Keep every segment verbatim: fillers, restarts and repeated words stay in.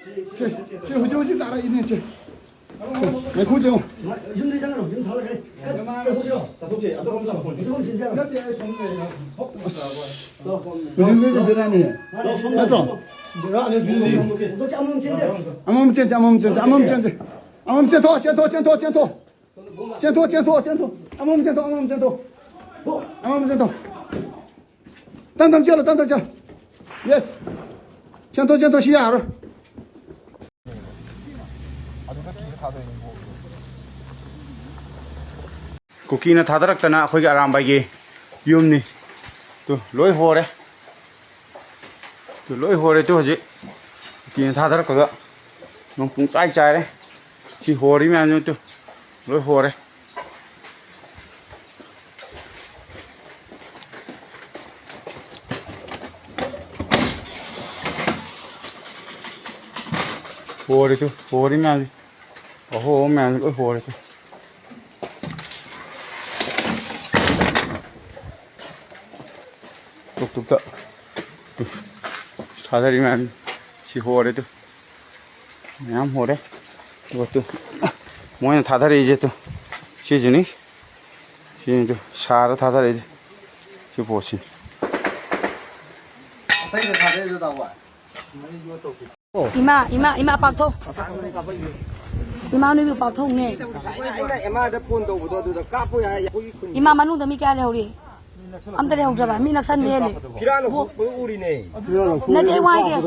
ꯁꯦ, ꯁꯦ, ꯍꯧꯖꯤꯛ, ꯍꯧꯖꯤꯛ ꯇꯥꯔꯛꯏꯅꯦ, ꯁꯦ꯫ ꯁꯦ, ꯉꯥꯏꯈꯣ, ꯌꯦꯡꯉꯣ꯫ ꯌꯨꯝꯗ ꯆꯪꯒꯅꯨ, ꯌꯨꯝ ꯊꯥꯗꯣꯛꯈ꯭ꯔꯦ꯫ ꯆꯠꯊꯣꯛꯁꯤꯔꯣ? ꯆꯠꯊꯣꯛꯁꯦ, ꯑꯇꯣꯞꯄ ꯑꯃ ꯆꯠꯂꯣ꯫ ꯆꯠꯊꯣꯛꯁꯤ, ꯆꯠꯂꯣ꯫ ꯍꯧꯖꯤꯛ ꯅꯣꯏꯒꯤ ꯕꯦꯔꯥꯅꯤ꯫ ꯅꯠꯇ꯭ꯔꯣ? ꯍꯧꯗꯣꯛꯁꯦ, ꯑꯃꯃꯝ ꯆꯦꯟꯁꯦ꯫ ꯑꯃꯃꯝ ꯆꯦꯟꯁꯦ, ꯑꯃꯃꯝ ꯆꯦꯟꯁꯦ꯫ ꯑꯃꯃꯝ ꯆꯦꯟꯊꯣꯛ, ꯆꯦꯟꯊꯣꯛ, ꯆꯦꯟꯊꯣꯛ, ꯆꯦꯟꯊꯣꯛ꯫ ꯆꯦꯟꯊꯣꯛ, ꯆꯦꯟꯊꯣꯛ, ꯆꯦꯟꯊꯣꯛ꯫ ꯑꯃꯃꯝ ꯆꯦꯟꯊꯣꯛ, ꯑꯃꯃꯝ ꯆꯦꯟꯊꯣꯛ꯫ ꯑꯃꯃꯝ ꯆꯦꯟꯊꯣꯛ꯫ ꯇꯝ ꯇꯝ ꯆꯦꯜꯂꯣ, ꯇꯝ ꯇꯝ ꯆꯦꯜꯂꯣ꯫ ꯌꯦꯁ꯫ ꯆꯦꯟꯊꯣꯛ, ꯆꯦꯟꯊꯣꯛ, ꯁꯤ ꯌꯥꯔꯣꯏ꯫ ꯀꯨꯀꯤꯅ ꯊꯥꯗꯔꯛꯇꯅ ꯑꯩꯈꯣꯏꯒꯤ ꯑꯔꯥꯝꯕꯥꯏꯒꯤ ꯌꯨꯝꯅꯤ꯫ ꯇꯨ, ꯂꯣꯏ ꯍꯣꯔꯦ꯫ ꯇꯨ, ꯂꯣꯏ ꯍꯣꯔꯦ꯫ ꯇꯨ, ꯍꯧꯖꯤꯛ ꯀꯨꯀꯤꯅ ꯊꯥꯗꯔꯛꯄꯗ ꯅꯣꯡ ꯄꯨꯡꯆꯥꯏ ꯆꯥꯏꯔꯦ꯫ ꯁꯤ ꯍꯣꯔꯤ ꯃꯌꯥꯝꯁꯤ ꯇꯨ, ꯂꯣꯏ ꯍꯣꯔꯦ꯫ ꯍꯣꯔꯦ ꯇꯨ, ꯍꯣꯔꯤ ꯃꯌꯥꯝꯁꯤ꯫ ꯑꯍꯣꯕ ꯃꯌꯥꯝꯁꯤ ꯂꯣꯏ ꯍꯣꯔꯦ ꯇꯨ꯫ ꯇꯨꯛ ꯇꯨꯛꯇ ꯊꯥꯗꯔꯤ ꯃꯌꯥꯝ ꯁꯤ ꯍꯣꯔꯦ ꯇꯨ꯫ ꯃꯌꯥꯝ ꯍꯣꯔꯦ꯫ ꯑꯗꯨꯒ ꯇꯨ ꯃꯣꯏꯅ ꯊꯥꯗꯔꯛꯏꯁꯦ ꯇꯨ꯫ ꯁꯤꯁꯤꯅꯤ꯫ ꯁꯤꯅꯤ ꯇꯨ ꯁꯥꯔ ꯊꯥꯗꯔꯛꯏꯁꯦ꯫ ꯁꯤ ꯄꯣꯠꯁꯤꯅꯤ꯫ ꯑꯇꯩꯗ ꯊꯥꯗꯔꯛꯏꯗꯣ ꯇꯧꯕ꯫ ꯏꯃꯥ, ꯏꯃꯥ, ꯏꯃꯥ ꯄꯥꯛꯊꯧ꯫ ꯏꯃꯥ ꯅꯣꯏꯕꯨ ꯄꯥꯛꯊꯧꯅꯦ꯫ ꯉꯁꯥꯏꯅ ꯑꯩꯅ ꯑꯦꯝ ꯑꯥꯔꯗ ꯐꯣꯟ ꯇꯧꯕꯗꯣ ꯑꯗꯨꯗ ꯀꯥꯞꯄꯨ ꯍꯥꯏ ꯑꯩꯈꯣꯏꯒꯤ ꯈꯨꯟꯒꯤ꯫ ꯏꯃꯥ ꯃꯅꯨꯡꯗ ꯃꯤ ꯀꯌꯥ ꯂꯩꯍꯧꯔꯤ? ꯑꯝꯇ ꯂꯩꯍꯧꯗ꯭ꯔꯕ? ꯃꯤ ꯅꯛꯁꯟꯕ ꯍꯦꯜꯂꯦ꯫ ꯐꯤꯔꯥꯜ ꯂꯧꯊꯣꯛꯄꯗꯣ ꯎꯔꯤꯅꯦ꯫ ꯅꯠꯇꯦ, ꯑꯩ ꯋꯥ ꯍꯥꯏꯒꯦ꯫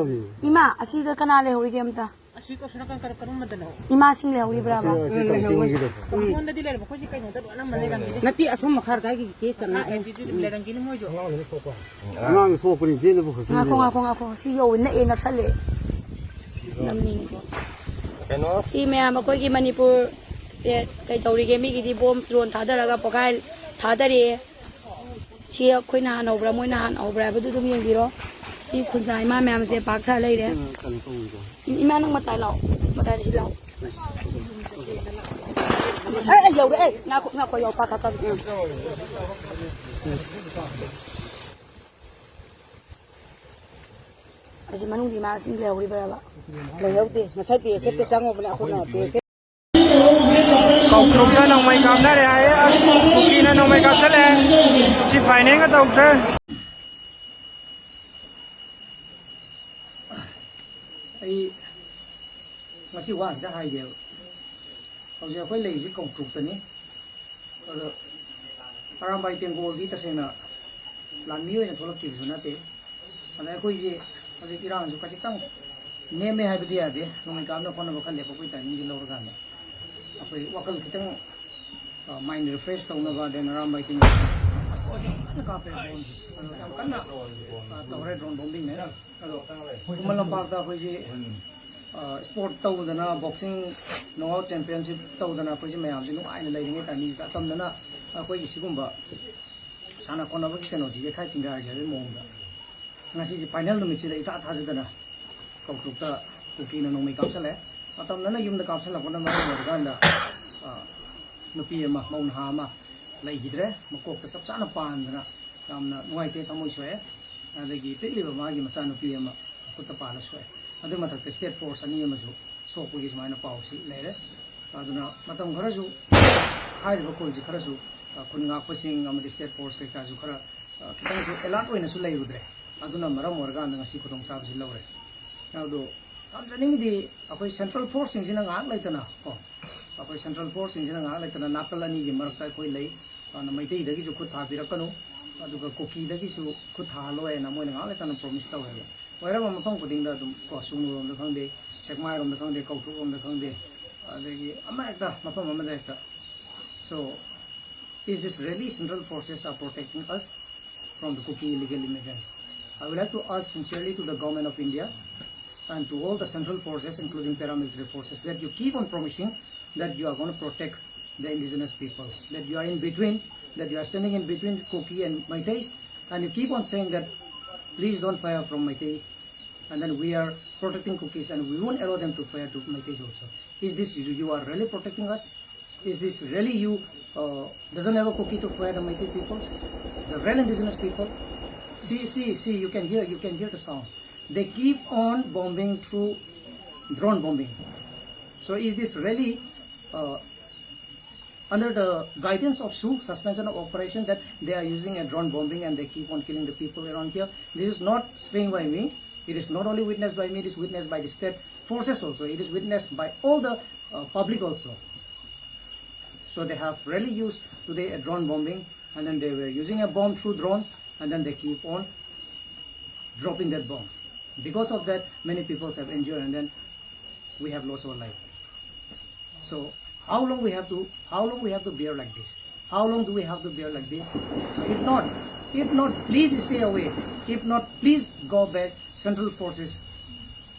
ꯏꯃꯥ, ꯑꯁꯤꯗ ꯀꯅꯥ ꯂꯩꯍꯧꯔꯤꯒꯦ ꯑꯝꯇ? ꯑꯁꯤ ꯀꯁꯨ ꯅꯥꯀꯟ ꯀꯔ-, ꯀꯔꯝꯕꯗꯅꯣ? ꯏꯃꯥꯁꯤꯡ ꯂꯩꯍꯧꯔꯤꯕ꯭ꯔꯕ? ꯁꯤ ꯀꯛꯆꯤꯡ ꯆꯤꯡꯒꯤꯗꯣ꯫ ꯀꯝꯄꯥꯎꯟꯗꯗꯤ ꯂꯩꯔꯕ, ꯑꯩꯈꯣꯏꯁꯤ ꯀꯩꯅꯣꯗ ꯂꯣꯏ ꯑꯅꯝꯕ ꯂꯩꯔꯝꯃꯤꯁꯦ꯫ ꯅꯠꯇꯦ, ꯑꯁꯣꯝ ꯃꯈꯥ ꯂꯩꯀꯥꯏꯒꯤ ꯀꯦꯛ ꯀꯅꯥ ꯑꯦ? ꯂꯩꯔꯝꯒꯤꯅꯤ ꯃꯣꯏꯁꯨ꯫ ꯑꯉꯥꯡ ꯁꯣꯛꯄꯅꯤ, ꯆꯦꯟꯗꯕ ꯈꯛꯇꯅꯤ꯫ ꯉꯥꯈꯣ, ꯉꯥꯈꯣ, ꯉꯥꯈꯣ꯫ ꯁꯤ ꯌꯧ ꯅꯛꯑꯦ, ꯅꯛꯁꯜꯂꯦ꯫ ꯅꯝꯅꯤꯡꯉꯦ꯫ ꯀꯩꯅꯣ? ꯁꯤ ꯃꯌꯥꯝ ꯑꯩꯈꯣꯏꯒꯤ ꯃꯅꯤꯄꯨꯔ ꯁ꯭ꯇꯦꯠ ꯀꯩ ꯇꯧꯔꯤꯒꯦ? ꯃꯤꯒꯤꯗꯤ ꯕꯣꯝ ꯗ꯭ꯔꯣꯟ ꯊꯥꯗꯔꯒ ꯄꯣꯈꯥꯏ ꯊꯥꯗꯔꯛꯑꯦ꯫ ꯁꯤ ꯑꯩꯈꯣꯏꯅ ꯍꯥꯟꯅ ꯍꯧꯕ꯭ꯔꯥ, ꯃꯣꯏꯅ ꯍꯥꯟꯅ ꯍꯧꯕ꯭ꯔꯥ ꯍꯥꯏꯕꯗꯨ ꯑꯗꯨꯝ ꯌꯦꯡꯕꯤꯔꯣ꯫ ꯁꯤ ꯈꯨꯟꯖꯥ ꯏꯃꯥ ꯃꯌꯥꯝꯁꯦ ꯄꯥꯛꯊ ꯂꯩꯔꯦ꯫ ꯏꯃꯥ, ꯅꯪ ꯃꯇꯥꯏ ꯂꯥꯛꯑꯣ꯫ ꯃꯇꯥꯏꯗ ꯁꯤ ꯂꯥꯛꯑꯣ꯫ ꯑꯦ, ꯑꯩ ꯌꯧꯔꯦ, ꯑꯩ꯫ ꯉꯥꯏꯈꯣ, ꯉꯥꯏꯈꯣ, ꯌꯧ, ꯄꯥꯛ ꯀꯥꯈꯠ-꯫ ꯑꯁꯤ ꯃꯅꯨꯡꯗꯤ ꯏꯃꯥꯁꯤꯡ ꯂꯩꯍꯧꯔꯤꯕ꯭ꯔꯕ? ꯂꯩꯍꯧꯗꯦ꯫ ꯉꯁꯥꯏ ꯕꯤ ꯑꯦꯁ ꯑꯦꯐꯇ ꯆꯪꯉꯨꯕꯅꯦ, ꯑꯩꯈꯣꯏꯅ ꯕꯤ ꯑꯦꯁ ꯑꯦꯐ ꯀꯧꯇ꯭ꯔꯨꯛꯇ ꯅꯣꯡꯃꯩ ꯀꯥꯞꯅꯔꯦ ꯍꯥꯏꯌꯦ꯫ ꯑꯁ, ꯀꯨꯀꯤꯅ ꯅꯣꯡꯃꯩ ꯀꯥꯞꯁꯜꯂꯛꯑꯦ꯫ ꯁꯤ ꯐꯥꯏꯅꯦꯜꯒ ꯇꯧꯗ꯭ꯔꯦ꯫ ꯑꯩ ꯉꯁꯤ ꯋꯥ ꯈꯤꯇ ꯍꯥꯏꯒꯦꯕ꯫ ꯍꯧꯖꯤꯛ ꯑꯩꯈꯣꯏ ꯂꯩꯔꯤꯁꯤ ꯀꯧꯇ꯭ꯔꯨꯛꯇꯅꯤ꯫ ꯑꯗꯣ ꯑꯔꯥꯝꯕꯥꯏ ꯇꯦꯡꯒꯣꯜꯗꯤ ꯇꯁꯦꯡꯅ ꯂꯥꯟꯃꯤ ꯑꯣꯏꯅ ꯊꯣꯛꯂꯛꯈꯤꯕꯁꯨ ꯅꯠꯇꯦ꯫ ꯑꯗ ꯑꯩꯈꯣꯏꯁꯦ ꯍꯧꯖꯤꯛ ꯏꯔꯥꯡꯁꯨ ꯈꯖꯤꯛꯇꯪ ꯅꯦꯝꯃꯦ ꯍꯥꯏꯕꯗꯤ ꯌꯥꯗꯦ꯫ ꯅꯣꯡꯃꯩ ꯀꯥꯞꯅ ꯈꯣꯠꯅꯕ ꯈꯔ ꯂꯦꯞꯄꯛꯄꯒꯤ ꯇꯥꯏꯃꯤꯡꯁꯦ ꯂꯧꯔꯀꯥꯟꯗ ꯑꯩꯈꯣꯏ ꯋꯥꯈꯜ ꯈꯤꯇꯪ, ꯑ, mind refresh ꯇꯧꯅꯕ, then ꯑꯔꯥꯝꯕꯥꯏ ꯇꯦꯡꯒꯣꯜ ꯑꯁ ꯐꯖꯅ ꯀꯥꯞꯄꯦ droneꯁꯦ꯫ ꯑꯗꯣ ꯌꯥꯝ ꯀꯟꯅ, ꯑ, ꯇꯧꯔꯦ drone bombingꯅꯦ꯫ ꯑꯗꯣ ꯈꯨꯃꯟ ꯂꯝꯄꯥꯛꯇ ꯑꯩꯈꯣꯏꯁꯤ, ꯑ, sport ꯇꯧꯗꯅ, boxing knockout championship ꯇꯧꯗꯅ ꯑꯩꯈꯣꯏꯁꯤ ꯃꯌꯥꯝꯁꯤ ꯅꯨꯡꯉꯥꯏꯅ ꯂꯩꯔꯤꯉꯩ ꯇꯥꯏꯃꯤꯡꯁꯤꯗ ꯑꯇꯝꯅꯅ ꯑꯩꯈꯣꯏꯒꯤ ꯁꯤꯒꯨꯝꯕ ꯁꯥꯟꯅ ꯈꯣꯠꯅꯕꯒꯤ ꯀꯩꯅꯣꯁꯤ ꯌꯩꯈꯥꯏ ꯊꯤꯡꯒꯥꯏꯒꯦ ꯍꯥꯏꯕꯒꯤ ꯃꯑꯣꯡꯗ ꯉꯁꯤꯁꯦ ꯐꯥꯏꯅꯦꯜ ꯅꯨꯃꯤꯠꯁꯤꯗ ꯏꯊꯥ ꯊꯥꯖꯗꯅ ꯀꯧꯇ꯭ꯔꯨꯛꯇ ꯀꯨꯀꯤꯅ ꯅꯣꯡꯃꯩ ꯀꯥꯞꯁꯜꯂꯦ꯫ ꯃꯇꯝꯗꯅ ꯌꯨꯝꯗ ꯀꯥꯞꯁꯜꯂꯛꯄꯅ ꯃꯔꯝ ꯑꯣꯏꯔꯀꯥꯟꯗ, ꯑ, ꯅꯨꯄꯤ ꯑꯃ, ꯃꯧ ꯅꯍꯥ ꯑꯃ ꯂꯩꯈꯤꯗ꯭ꯔꯦ꯫ ꯃꯀꯣꯛꯇ ꯆꯞ ꯆꯥꯅ ꯄꯥꯟꯗꯅ ꯌꯥꯝꯅ ꯅꯨꯡꯉꯥꯏꯇꯦ, ꯊꯃꯣꯏ ꯁꯣꯛꯑꯦ꯫ ꯑꯗꯒꯤ ꯄꯤꯛꯂꯤꯕ ꯃꯥꯒꯤ ꯃꯆꯥꯅꯨꯄꯤ ꯑꯃ ꯃꯈꯨꯠꯇ ꯄꯥꯜꯂ ꯁꯣꯛꯑꯦ꯫ ꯑꯗꯨ ꯃꯊꯛꯇ state force ꯑꯅꯤ ꯑꯃꯁꯨ ꯁꯣꯛꯄꯒꯤ ꯁꯨꯃꯥꯏꯅ ꯄꯥꯎꯁꯤ ꯂꯩꯔꯦ꯫ ꯑꯗꯨꯅ ꯃꯇꯝ ꯈꯔꯁꯨ ꯍꯥꯏꯔꯤꯕ ꯈꯨꯜꯁꯤ ꯈꯔꯁꯨ, ꯑ, ꯈꯨꯟ ꯉꯥꯛꯄꯁꯤꯡ ꯑꯃꯗꯤ state force ꯀꯩꯀꯥꯁꯨ ꯈꯔ, ꯑ, ꯈꯤꯇꯪꯁꯨ alert ꯑꯣꯏꯅꯁꯨ ꯂꯩꯔꯨꯗ꯭ꯔꯦ꯫ ꯑꯗꯨꯅ ꯃꯔꯝ ꯑꯣꯏꯔꯀꯥꯟꯗ ꯉꯁꯤ ꯈꯨꯗꯣꯡꯆꯥꯕꯁꯤ ꯂꯧꯔꯦ꯫ ꯑꯗꯣ ꯊꯝꯖꯅꯤꯡꯉꯤꯗꯤ ꯑꯩꯈꯣꯏ central forceꯁꯤꯡꯁꯤꯅ ꯉꯥꯏꯍꯥꯛ ꯂꯩꯇꯅ ꯀꯣ, ꯑꯩꯈꯣꯏ central forceꯁꯤꯡꯁꯤꯅ ꯉꯥꯏꯍꯥꯛ ꯂꯩꯇꯅ ꯅꯥꯀꯜ ꯑꯅꯤꯒꯤ ꯃꯔꯛꯇ ꯑꯩꯈꯣꯏ ꯂꯩ꯫ ꯑꯗꯨꯅ ꯃꯩꯇꯩꯗꯒꯤꯁꯨ ꯈꯨꯠ ꯊꯥꯕꯤꯔꯛꯀꯅꯨ, ꯑꯗꯨꯒ ꯀꯨꯀꯤꯗꯒꯤꯁꯨ ꯈꯨꯠ ꯊꯥꯍꯜꯂꯣꯏꯅ ꯃꯣꯏꯅ ꯉꯥꯏꯍꯥꯛ ꯂꯩꯇꯅ promise ꯇꯧꯋꯦꯕ꯫ ꯑꯣꯏꯔꯕ ꯃꯐꯝ ꯈꯨꯗꯤꯡꯗ ꯑꯗꯨꯝ ꯀꯣ, ꯁꯨꯡꯅꯨꯔꯣꯝꯗ ꯈꯪꯗꯦ, ꯁꯦꯛꯃꯥꯏꯔꯣꯝꯗ ꯈꯪꯗꯦ, ꯀꯧꯇ꯭ꯔꯨꯛꯔꯣꯝꯗ ꯈꯪꯗꯦ, ꯑꯗꯒꯤ ꯑꯃ ꯍꯦꯛꯇ, ꯃꯐꯝ ꯑꯃꯗ ꯍꯦꯛꯇ꯫ So, is this really central forces are protecting us from the Kuki illegal immigrants? I would like to ask sincerely to the government of India and to all the central forces, including paramilitary forces, that you keep on promising that you are going to protect the indigenous people, that you are in between, that you are standing in between Kuki and Meiteis, and you keep on saying that please don't fire from Meitei, and then we are protecting Kukis and we won't allow them to fire to Meiteis also. Is this you, you are really protecting us? Is this really you, uh, doesn't have a Kuki to fire the Meitei peoples, the real indigenous people? See, see, see, you can hear, you can hear the sound. They keep on bombing through Drone bombing. So is this really uh, under the guidance of SoO, suspension of operation, that they are using a drone bombing and they keep on killing the people around here? This is not seen by me. It is not only witnessed by me, it is witnessed by the state forces also. It is witnessed by all the uh, public also. So they have really used today a drone bombing, and then they were using a bomb through drone, and then they keep on dropping that bomb. Because of that, many people have injured, and then we have lost our life. So how long we have to how long we have to bear like this? How long do we have to bear like this? So if not, if not, please stay away. If not, please go back. Central forces.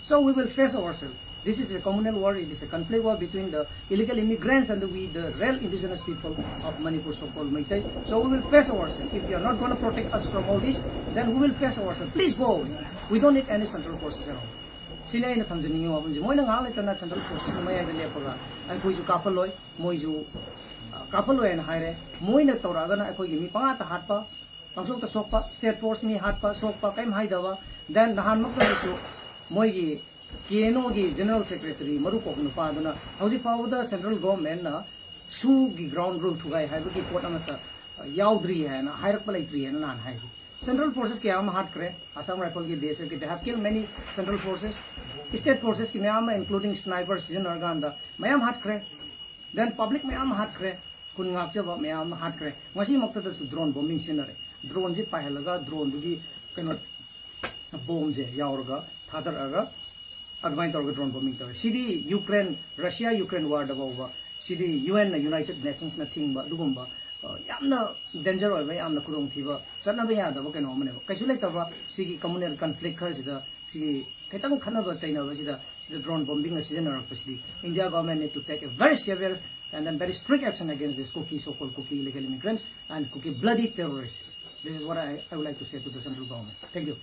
So we will face ourselves. This is a communal war. It is a conflict war between the illegal immigrants and the, we, the real indigenous people of Manipur, so-called Meitei. So we will face ourselves. If you are not going to protect us from all this, then we will face ourselves. Please go away. We don't need any central forces at all. ꯁꯤꯅ ꯑꯩꯅ ꯊꯝꯖꯅꯤꯡꯉꯤ ꯋꯥꯐꯝꯁꯦ꯫ ꯃꯣꯏꯅ ꯉꯥꯏꯍꯥꯛ ꯂꯩꯇꯅ central ꯐꯣꯔꯁꯦꯁꯅ ꯃꯌꯥꯏꯗ ꯂꯦꯞꯄꯒ ꯑꯩꯈꯣꯏꯁꯨ ꯀꯥꯞꯍꯜꯂꯣꯏ, ꯃꯣꯏꯁꯨ ꯑ, ꯀꯥꯞꯍꯜꯂꯣꯏ ꯍꯥꯏꯅ ꯍꯥꯏꯔꯦ꯫ ꯃꯣꯏꯅ ꯇꯧꯔꯛꯑꯒꯅ ꯑꯩꯈꯣꯏꯒꯤ ꯃꯤ ꯄꯪꯍꯥꯠꯇ ꯍꯥꯠꯄ, ꯄꯪꯁꯣꯛꯇ ꯁꯣꯛꯄ, ꯁ꯭ꯇꯦꯠ ꯐꯣꯔꯁ ꯃꯤ ꯍꯥꯠꯄ ꯁꯣꯛꯄ ꯀꯔꯤꯝ ꯍꯥꯏꯗꯕ꯫ ꯗꯦꯟ ꯅꯍꯥꯟꯃꯛꯇꯁꯨ ꯃꯣꯏꯒꯤ ꯀꯦ ꯑꯦꯟ ꯑꯣꯒꯤ ꯖꯦꯅꯔꯦꯜ ꯁꯦꯀ꯭ꯔꯦꯇꯔꯤ ꯃꯔꯨ ꯀꯣꯛꯄ ꯅꯨꯄꯥꯗꯨꯅ ꯍꯧꯖꯤꯛ ꯐꯥꯎꯕꯗ ꯁꯦꯟꯇ꯭ꯔꯦꯜ ꯒꯣꯔꯃꯦꯟꯅ ꯁꯨꯒꯤ ꯒ꯭ꯔꯥꯎꯟ ꯔꯨꯜ ꯊꯨꯒꯥꯏ ꯍꯥꯏꯕꯒꯤ ꯄꯣꯠ ꯑꯃꯠꯇ ꯌꯥꯎꯗ꯭ꯔꯤ ꯍꯥꯏꯅ ꯍꯥꯏꯔꯛꯄ ꯂꯩꯇ꯭ꯔꯤ ꯍꯥꯏꯅ ꯅꯍꯥꯟ ꯍꯥꯏꯈꯤ꯫ ꯁꯦꯟꯇ꯭ꯔꯦꯜ ꯐꯣꯔꯁꯦꯁ ꯀꯌꯥ ꯑꯃ ꯍꯥꯠꯈ꯭ꯔꯦ꯫ ꯑꯁꯥꯝ ꯔꯥꯏꯐꯜꯒꯤ, ꯕꯤ ꯑꯦꯁ ꯑꯦꯐꯀꯤ, they have killed many central forces. State ꯐꯣꯔꯁꯦꯁꯀꯤ ꯃꯌꯥꯝ ꯑꯃ, including sniper ꯁꯤꯖꯤꯟꯅꯔꯀꯥꯟꯗ ꯃꯌꯥꯝ ꯍꯥꯠꯈ꯭ꯔꯦ꯫ ꯗꯦꯟ ꯄꯕ꯭ꯂꯤꯛ ꯃꯌꯥꯝ ꯑꯃ ꯍꯥꯠꯈ꯭ꯔꯦ꯫ ꯈꯨꯟ ꯉꯥꯛꯆꯕ ꯃꯌꯥꯝ ꯑꯃ ꯍꯥꯠꯈ꯭ꯔꯦ꯫ ꯉꯁꯤꯃꯛꯇꯗꯁꯨ ꯗ꯭ꯔꯣꯟ ꯕꯣꯝꯕꯤꯡ ꯁꯤꯖꯤꯟꯅꯔꯦ꯫ ꯗ꯭ꯔꯣꯟꯁꯤ ꯄꯥꯏꯍꯜꯂꯒ ꯗ꯭ꯔꯣꯟꯗꯨꯒꯤ ꯀꯩꯅꯣ ꯕꯣꯝꯁꯦ ꯌꯥꯎꯔꯒ ꯊꯥꯗꯔꯛꯑꯒ ꯑꯗꯨꯃꯥꯏꯅ ꯇꯧꯔꯒ ꯗ꯭ꯔꯣꯟ ꯕꯣꯝꯕꯤꯡ ꯇꯧꯔꯦ꯫ ꯁꯤꯗꯤ ꯌꯨꯀ꯭ꯔꯦꯟ, ꯔꯁꯤꯌꯥ ꯌꯨꯀ꯭ꯔꯦꯟ ꯋꯥꯔꯗ ꯐꯥꯎꯕ ꯁꯤꯗꯤ ꯌꯨ ꯑꯦꯟꯅ, ꯌꯨꯅꯥꯏꯇꯦꯗ ꯅꯦꯁꯟꯁꯅ ꯊꯤꯡꯕ ꯑꯗꯨꯒꯨꯝꯕ ꯑ, ꯌꯥꯝꯅ ꯗꯦꯟꯖꯔ ꯑꯣꯏꯕ, ꯌꯥꯝꯅ ꯈꯨꯗꯣꯡꯊꯤꯕ, ꯆꯠꯅꯕ ꯌꯥꯗꯕ ꯀꯩꯅꯣ ꯑꯃꯅꯦꯕ꯫ ꯀꯩꯁꯨ ꯂꯩꯇꯕ ꯁꯤꯒꯤ ꯀꯝꯃꯨꯅꯦꯜ ꯀꯟꯐ꯭ꯂꯤꯛ ꯈꯔꯁꯤꯗ, ꯁꯤꯒꯤ ꯈꯤꯇꯪ ꯈꯠꯅꯕ ꯆꯩꯅꯕꯁꯤꯗ, ꯁꯤꯗ ꯗ꯭ꯔꯣꯟ ꯕꯣꯝꯕꯤꯡ ꯑꯁꯤ ꯁꯤꯖꯤꯟꯅꯔꯛꯄꯁꯤꯗꯤ India government need to take a very severe and then very strict action against this Kuki, so-called Kuki illegal immigrants and Kuki bloody terrorists. This is what I, I would like to say to the central government. Thank you.